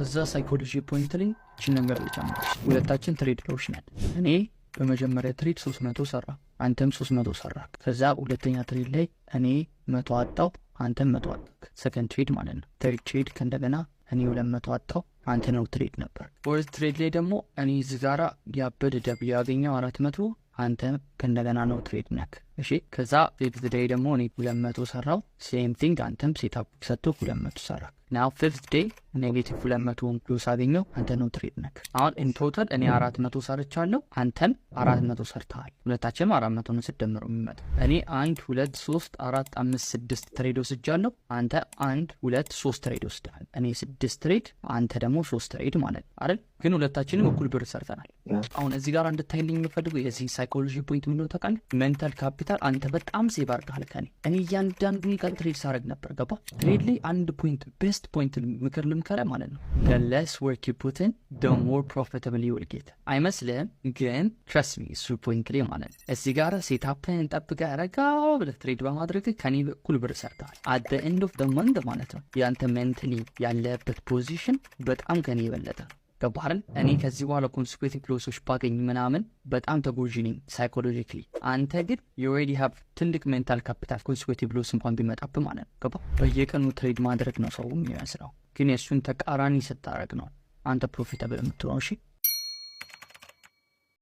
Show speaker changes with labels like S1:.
S1: እዛ psychology point ላይ እችን ነገር ልጨምር። ሁለታችን trader ኦች ነን። እኔ በመጀመሪያ trade 300 ሰራ፣ አንተም 300 ሰራ። ከዛ ሁለተኛ trade ላይ እኔ 100 አጣው፣ አንተም 100 አጣክ። Second trade ማለት ነው። Third trade ከእንደገና እኔ 200 አጣው፣ አንተ ነው trade ነበር። Fourth trade ላይ ደግሞ እኔ እዚህ ጋራ ያበደ W ያገኘው 400፣ አንተ ከእንደገና ነው trade ነክ። እሺ፣ ከዛ fifth day ደግሞ እኔ 200 ሰራው፣ same thing፣ አንተም setup ሰጥቶ 200 ሰራ። Now fifth day negative 200 loss አገኘው፣ አንተ ነው trade ነክ። አሁን in total እኔ 400 ሰርቻለሁ፣ አንተም 400 ሰርተሃል። ሁለታችንም 400 ነው ስደምረው የሚመጣው። እኔ አንድ፣ ሁለት፣ ሶስት፣ አራት፣ አምስት፣ ስድስት trade ወስጃለሁ። አንተ አንድ፣ ሁለት፣ ሶስት trade ወስደሃል። እኔ ስድስት trade፣ አንተ ደግሞ ሶስት trade ማለት ነው አይደል? ግን ሁለታችንም እኩል ብር ሰርተናል። አሁን እዚህ ጋር እንድታይልኝ የምፈልገው የዚህ psychology point ምንድነው ታውቃለህ? Mental capital አንተ በጣም save አድርገሃል ከኔ። እኔ እያንዳንዱን ቀን trade ሳደርግ ነበር። ገባ? Trade ላይ አንድ point፣ best point ምክር ልምከረ ማለት ነው። The less work you put in, the more profitable you will get። አይመስልህም? ግን trust me፣ እሱ point ላይ ማለት ነው። እዚህ ጋር setup ን ጠብቀህ ረጋ ብለህ trade በማድረግ ከኔ እኩል ብር ሰርተሃል። At the end of the month ማለት ነው፣ የአንተ mentally ያለበት position በጣም ከኔ የበለጠ ነው። ገባህ አይደል? እኔ ከዚህ በኋላ consecutive loss ኦች ባገኝ ምናምን በጣም ተጎጂ ነኝ psychologically። አንተ ግን you already have ትልቅ mental capital፣ consecutive loss እንኳን ቢመጣብህ ማለት ነው። ገባህ? በየቀኑ trade ማድረግ ነው ሰው የሚመስለው፣ ግን የእሱን ተቃራኒ ስታረግ ነው አንተ profitable የምትሆነው። እሺ።